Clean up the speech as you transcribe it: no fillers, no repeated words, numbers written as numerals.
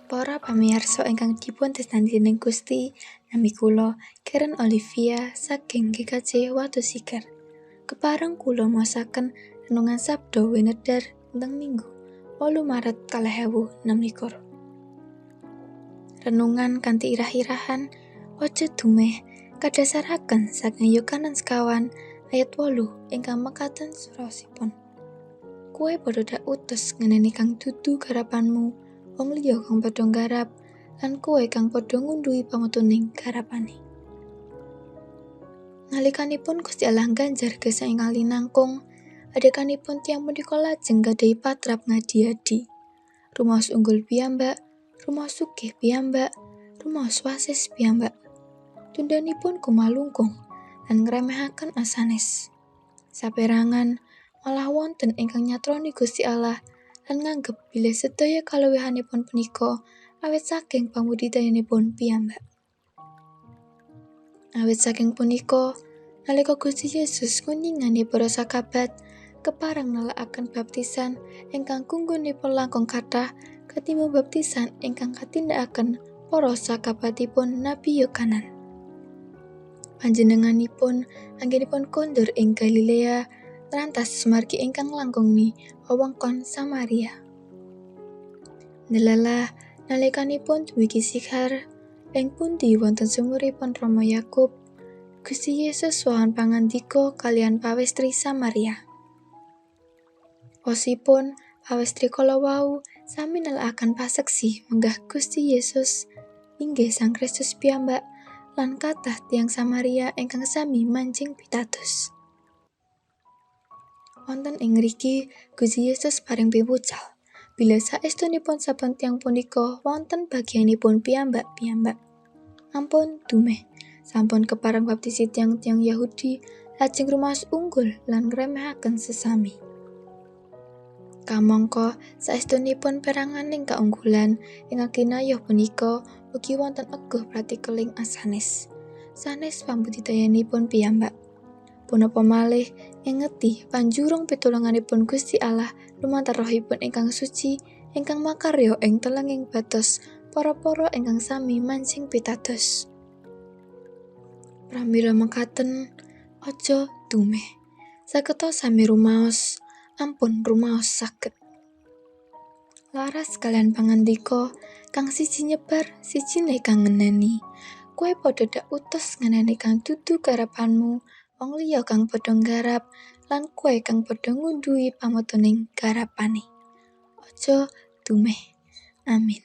Para pamirsa ingkang dipun tresnani dening Gusti, nami kula Karen Olivia saking GKJ Watu Sigar. Kepareng kula maosaken renungan Sabda Winedar dinten Minggu 8 Maret 2026. Renungan kanthi irah-irahan Aja dumeh kadhasaraken saking Yohanes 9 ayat 8 ingkang mekaten suraosipun. Kowe padha dak utus ngeneni kang dudu garapanmu, wong liya kang padha nggarap, lan kowe kang padha ngundhuhi pametuning garapane. Nalikanipun Gusti Allah ngganjar gesang ingkang linangkung, adeganipun tiyang punika lajeng nggadahi patrap ngadi-adi. Rumaos unggul piyambak, rumaos sugih piyambak, rumaos wasis piyambak. Tundhanipun kumalungkung lan ngremehaken asanes. Saperangan malah wonten ingkang nyatroni Gusti Allah lan nganggep bilih sedaya kaluwihanipun punika awit saking pambudidayanipun piyambak. Awit saking punika, nalika Gusti Yesus nguningani para sakabat kepareng nelakaken baptisan ingkang gunggunipun langkung kathah katimbang baptisan ingkang katindakaken para sakabatipun Nabi Yohanan. Panjenenganipun anggenipun kondur ing Galilea ngrantas margi ingkang nglangkungi wewengkon Samaria. Ndelala nalikanipun dumugi Sikhar, ing pundi wonten sumuripun Rama Yakub, Gusti Yesus wonten pangandika kaliyan pawestri Samaria. Wosipun pawestri kala wau sami nelakaken paseksi menggah Gusti Yesus inggih Sang Kristus piyambak lan kathah tiyang Samaria ingkang sami manjing pitados. Wonten ing ngriki Gusti Yesus paring piwucal bilih saestunipun saben tiyang punika wonten bagianipun piyambak-piyambak. Ampun dumeh, sampun kepareng baptisi tiyang-tiyang Yahudi lajeng rumaos unggul lan ngremehaken sesami. Kamangka saestunipun peranganing kaunggulan ingkang kinayuh punika ugi wonten eguh pratikeling asanes. Sanes pambudidayanipun piyambak. Punapa malih ngengeti panjurung pitulunganipun Gusti Allah lumantar Rohipun ingkang suci ingkang makarya ing telenging batos para-para ingkang sami manjing pitados. Pramila mekaten, aja dumeh. Sageta sami rumaos, ampun rumaos saged. Laras kaliyan pangandika kang siji nyebar, sijine kang ngeneni. Kowe padha dak utus ngeneni kang dudu garapanmu, wong liya kang padha nggarap, lan kowe kang padha ngundhuhi pametuning garapane. Aja dumeh. Amin.